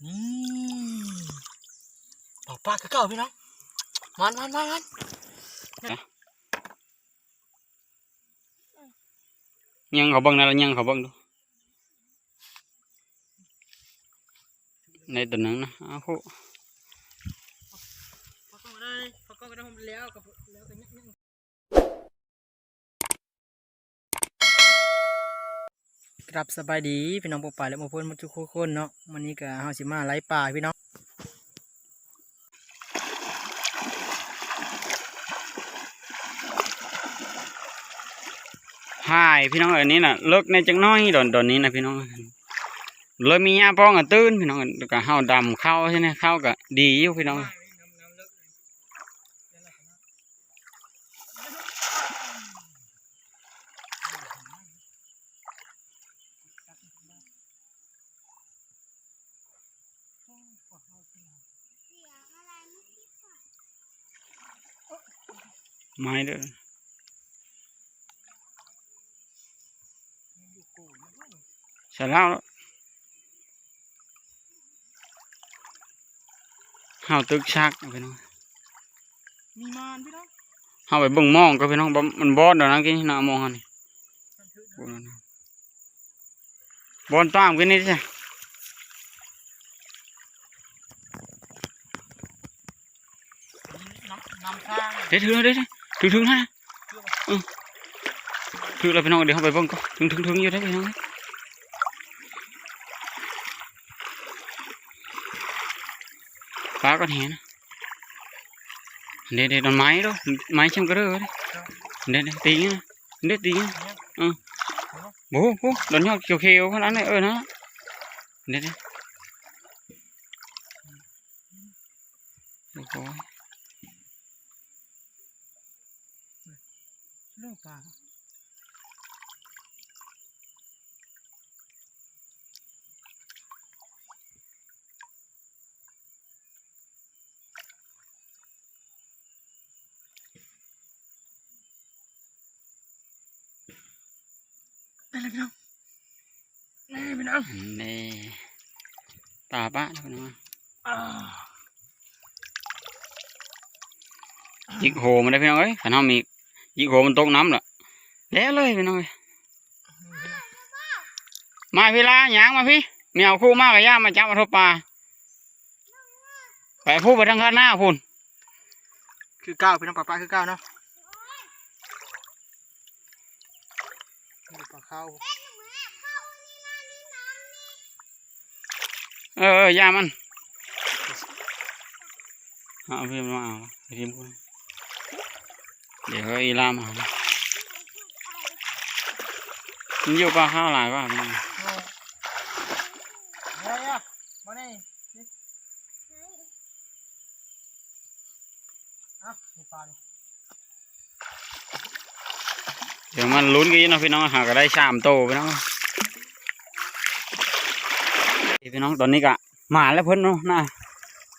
ອືມ ປາ ປາ ຄືເກົ່າພີ່ນ້ອງ ມານ ມານ ມານ ມານ. ຍ່າງເຂົ້າເບິ່ງນະ ຍ່າງເຂົ້າເບິ່ງດູ ໄດ້ຕົວໜຶ່ງນະ. ອ້າວ ຄັບ ສະບາຍດີພີ່ນ້ອງປ້ອງປາຍ ແລະ ໝູ່ເພື່ອນໝົດທຸກຄົນເນາະ. ມື້ນີ້ກະເຮົາຊິມາໄລ່ປາພີ່ນ້ອງ ຫາຍພີ່ນ້ອງເອີຍ. ນີ້ນະ ເລິກແດ່ຈັກໜ້ອຍ ດອນ ດອນນີ້ນະພີ່ນ້ອງ ເລີຍມີຫຍ້າປ່ອງກະຕື່ນພີ່ນ້ອງ. ແລ້ວກະເຮົາດຳເຂົ້າໃສ່ນະ ເຂົ້າກະດີຢູ່ພີ່ນ້ອງ. ໄມ້ເດີ ສະລາວ ເຮົາຕຶກຊັກເອົາໄປເນາະ. ມີມານພີ່ນ້ອງ ເຮົາໄປເບິ່ງໝອງກ່ອນພີ່ນ້ອງ ມັນບອດແລ້ວນະ ກີ້ນະ ໝອງເຮົານີ້ ບອດຕ່າງກັນນີ້ຈ້ະ. ເດ້ ຖືກແລ້ວເດ້ ຖືກ ຖືກນະ ເອີ ຖືກແລ້ວພີ່ນ້ອງ. ດຽວເຮົາໄປເບິ່ງກ່ອນ ຖືກ ຖືກ ຖືກຢູ່ເດ້ພີ່ນ້ອງ. ປາກ່ອນແຫນະ ເດ້ ເດ້ ດອນໄມ້ໂດ ໄມ້ເຂັ້ມກະເດີເດ້ ເດ້ ເດ້ ຕີງ ເດ້ ຕີງ ເອີ ໂອ້ໂຫ ດອນຍອດຂຽວໆ ຂະໜາດນັ້ນເອີ ນະ ເດ້ ເດ້ ໂອ້ໂຫ. ເລື່ອງປາ ໄດ້ແລ້ວພີ່ນ້ອງ ນີ້ພີ່ນ້ອງ ນີ້ ປາປະພີ່ນ້ອງ. ອາ ຈິກໂຫມັນໄດ້ພີ່ນ້ອງເອີຍ ຄັນເຮົາມີຈິກໂຫມັນຕົກນ້ຳລະ ແລ້ວເລີຍພີ່ນ້ອງເອີຍ. ມາພີ່ລາ ຍ່າງມາພີ່ ແມວຄູ່ມາກະຢ່າມາຈັບເອົາໂທດປາ ໄປພຸ້ນ ໄປທາງຂ້າງໜ້າພຸ້ນ. ຄືເກົ່າພີ່ນ້ອງ ປາປະຄືເກົ່າເນາະ ນີ້ປາເຂົ້າ ເອີ ເອີ ຢ່າມັນ ເອົາພີ່ມາເອົາ ໄປທີມພຸ້ນ ດຽວອີລາມາ ມັນຢູ່ປາເຂົ້າຫຼາຍວ່າ ເອີ ມານີ້ ດຽວມາລຸ້ນກັນເນາະພີ່ນ້ອງ ຫາກະໄດ້ສາມໂຕພີ່ນ້ອງ. ພີ່ນ້ອງ ຕອນນີ້ກະມາແລ້ວເພິ່ນເນາະ ນະ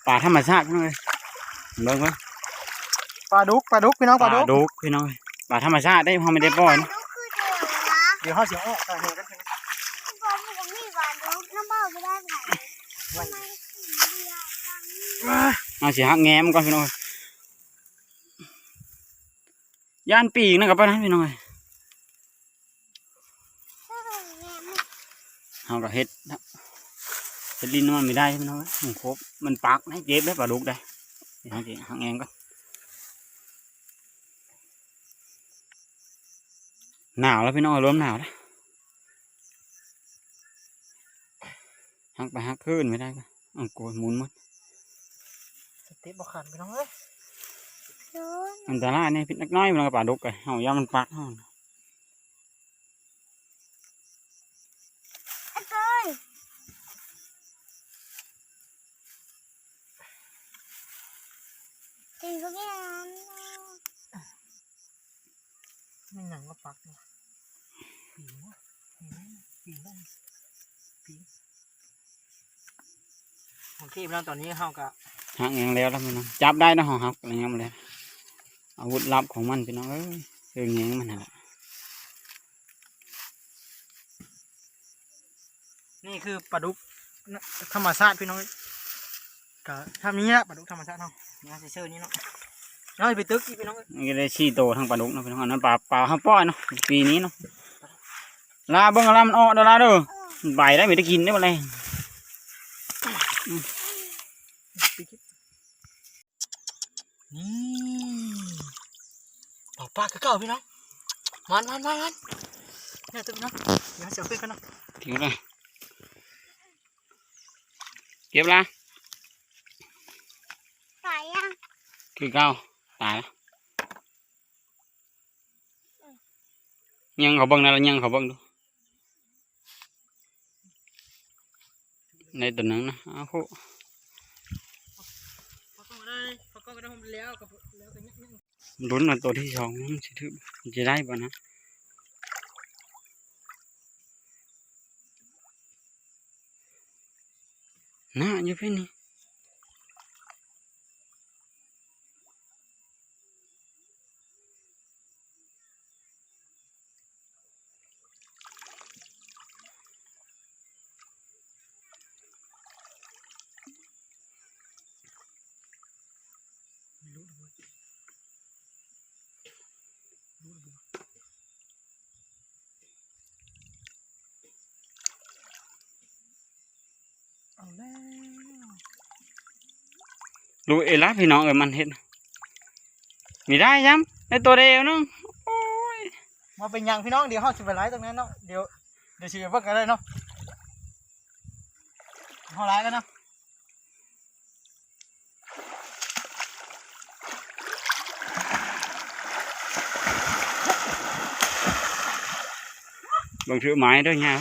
ປາທຳມະຊາດພີ່ນ້ອງເອີຍ ເບິ່ງເບິ່ງ ປາດຸກ ປາດຸກພີ່ນ້ອງ ປາດຸກ ປາດຸກພີ່ນ້ອງເອີຍ ປາທຳມະຊາດເດ້ ເຮົາບໍ່ໄດ້ປ່ອຍນະ ດຽວເຮົາຊິເອົາອອກ ເຮົາຊິຫັກແງມກ່ອນພີ່ນ້ອງ ຢ້ານປີກນັ້ນກະປານນັ້ນພີ່ນ້ອງເອີຍ. ເຮົາກະເຮັດ ເຮັດຫຼິ້ນນຳມັນບໍ່ໄດ້ພີ່ນ້ອງເອີຍ ມັນຄົບ ມັນປັກໄດ້ ເຈັບໄດ້ ປາດຸກໄດ້ ເຮົາຊິຫັກແງມກ່ອນ. ໜາວແລ້ວພີ່ນ້ອງ ເລີ່ມໜາວແລ້ວ ຫັກໄປຫັກຄືນບໍ່ໄດ້ ເອົາໂກຍໝູນໝົດ ສະຕິບໍ່ຂັນພີ່ນ້ອງເອີຍ ອັນຕະລາຍນີ້ ພິດເລັກນ້ອຍ ມັນກະປາດຸກ ເຮົາຢ້ານມັນປັກເຮົາ. ກິນກໍກິນ ແມ່ນຫຍັງມາປັກນີ້ ປີງ ປີງ ປີງ ໂອເຄພີ່ນ້ອງ ຕອນນີ້ເຮົາກະຫັກແງມແລ້ວ ແລ້ວພີ່ນ້ອງ ຈັບໄດ້ນະ ເຮົາຫັກແງມແລ້ວ ອາວຸດລັບຂອງມັນພີ່ນ້ອງເອີຍ ເຊິ່ງແງມມັນຫັ້ນແຫຼະ. ນີ້ຄືປາດຸກ ທຳມະຊາດພີ່ນ້ອງເອີຍ ກະທຳນີ້ລະ ປາດຸກທຳມະຊາດເຮົາ ມາຊື່ໆນີ້ເນາະ ເຮົາຊິໄປຕຶກອີກພີ່ນ້ອງເອີຍ ມັນກໍໄດ້ສີ່ໂຕທັງປາດຸກເນາະພີ່ນ້ອງ ອັນນັ້ນປາ ປາເຮົາປ່ອຍເນາະ ປີນີ້ເນາະ ລາເບິ່ງລາມັນອອກເດີລາເດີ ໄປໄດ້ ມີແຕ່ກິນໄດ້ບັດນີ້ ນີ້ ເອົາປາຄືເກົ່າພີ່ນ້ອງ ມານໆໆໆ ນີ້ເດີພີ່ນ້ອງ ດຽວເຮົາຊິເອົາຂຶ້ນກ່ອນເນາະ ເກັບລະ ເກັບລະ ຕາຍຍັງ ຄືເກົ່າ ຕາຍລະ ຍັງເຂົາເບິ່ງນະ ຍັງເຂົາເບິ່ງດູ ໄດ້ຕົວໜຶ່ງນະ ເອົາໂຫ ລຸ້ນວ່າຕົວທີສອງມັນຊິຖືກ ມັນຊິໄດ້ບໍ່ນະ ນະ ຢູ່ພີ້ນີ້. ເອົາແລ້ວ ລູກເອລະພີ່ນ້ອງເອີຍ ມັນເຮັດ ມີໄດ້ຊ້ຳ ໄດ້ໂຕດຽວໜຶ່ງ ໂອ້ຍ ບໍ່ເປັນຫຍັງພີ່ນ້ອງ ດຽວເຮົາຊິໄປໄລ່ຕົງນັ້ນເນາະ ດຽວ ດຽວຊິໄປເບິ່ງກັນເລີຍເນາະ ເຮົາໄລ່ກັນເນາະ. ເບິ່ງຖືໄມ້ເດີຍາວ.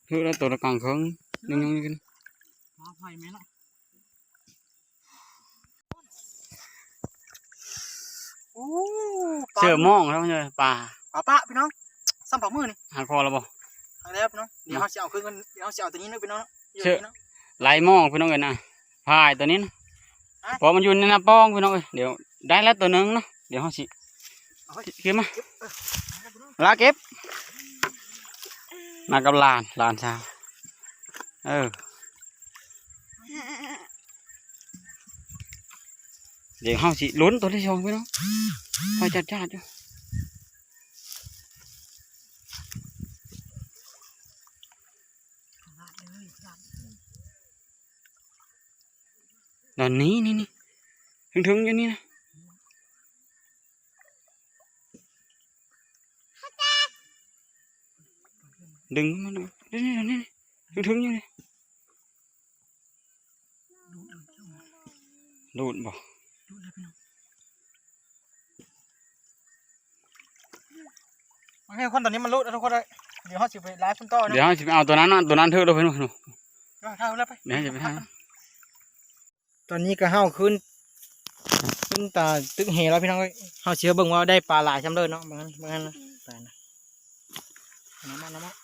ຄືລະໂຕລະກາງເຄິ່ງ ຍັງໆຢູ່. ໂອ້ ເສື້ອມອງແລ້ວເນາະ ປາ ປາປະພີ່ນ້ອງ ສ່ຳປາມືນີ້ ຫັກຄໍແລ້ວບໍ່? ຫັກແລ້ວພີ່ນ້ອງ ດຽວເຮົາຊິເອົາຄືນ ດຽວເຮົາຊິເອົາຕົວນີ້ເນາະພີ່ນ້ອງເນາະ ເສື້ອ ໄລ່ມອງພີ່ນ້ອງເອີຍນະ ພາຍຕົວນີ້ນະ ເພາະມັນຢູ່ໃນໜ້າປ່ອງພີ່ນ້ອງເອີຍ ດຽວໄດ້ແລ້ວຕົວໜຶ່ງເນາະ ດຽວເຮົາຊິ ເອົາໄວ້ ຂຶ້ນມາ ເກັບ ເອີ ລາເກັບ ມາກັບຫຼານ ຫຼານສາວ ເອີ. ດຽວເຮົາຊິລຸ້ນຕົວທີສອງພີ່ນ້ອງ ໄຟຈາດໆຢູ່ ດອນນີ້ ນີ້ໆ ເທິງໆຢູ່ນີ້ນະ. ດຶງມາ ນີ້ໆໆ ເທິງໆຢູ່ນີ້ ດູດບໍ່? ດູດແລ້ວພີ່ນ້ອງ ໂອເຄ ຄົນ ຕອນນີ້ມັນຫຼຸດແລ້ວທຸກຄົນເອີຍ ດຽວເຮົາຊິໄປໄລຟ໌ພຸ້ນຕໍ່ເນາະ ດຽວເຮົາຊິໄປເອົາຕົວນັ້ນເນາະ ຕົວນັ້ນຖືກແລ້ວພີ່ນ້ອງ ດຽວເຮົາຊິໄປໄລຟ໌ພຸ້ນຕໍ່ເນາະ ດຽວເຮົາຊິໄປໄລຟ໌ພຸ້ນຕໍ່ເນາະ ດຽວເຮົາຊິໄປໄລຟ໌ພຸ້ນຕໍ່ເນາະ ຕອນນີ້ກໍເຮົາຂຶ້ນ ຂຶ້ນຕາຕຶກແຫແລ້ວພີ່ນ້ອງເອີຍ ເຮົາຊິເບິ່ງວ່າໄດ້ປາຫຼາຍຊ່ຳເດີເນາະ ເບິ່ງຫັ້ນ ເບິ່ງຫັ້ນນະ ປານະ ນ້ຳມັນ ນ້ຳມັນ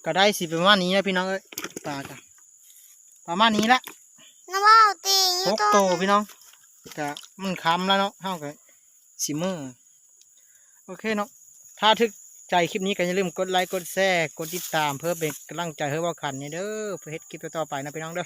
ກໍໄດ້ຊິປະມານນີ້ແຫຼະພີ່ນ້ອງເອີຍ ປາກະປະມານນີ້ແຫຼະ ນ້ຳເວົ້າຕິງຢູ່ ຫົກໂຕ ໂຕພີ່ນ້ອງ ກະມັນຄ່ຳແລ້ວເນາະ ເຮົາກະຊິເມືອ ໂອເຄເນາະ ຖ້າຖືກໃຈຄລິບນີ້ກໍຢ່າລືມກົດໄລກ໌ ກົດແຊ ກົດຕິດຕາມ ເພື່ອເປັນກຳລັງໃຈໃຫ້ບ່າວຂັນແດ່ເດີ ເພື່ອເຮັດຄລິບຕໍ່ໆໄປນະພີ່ນ້ອງເດີ.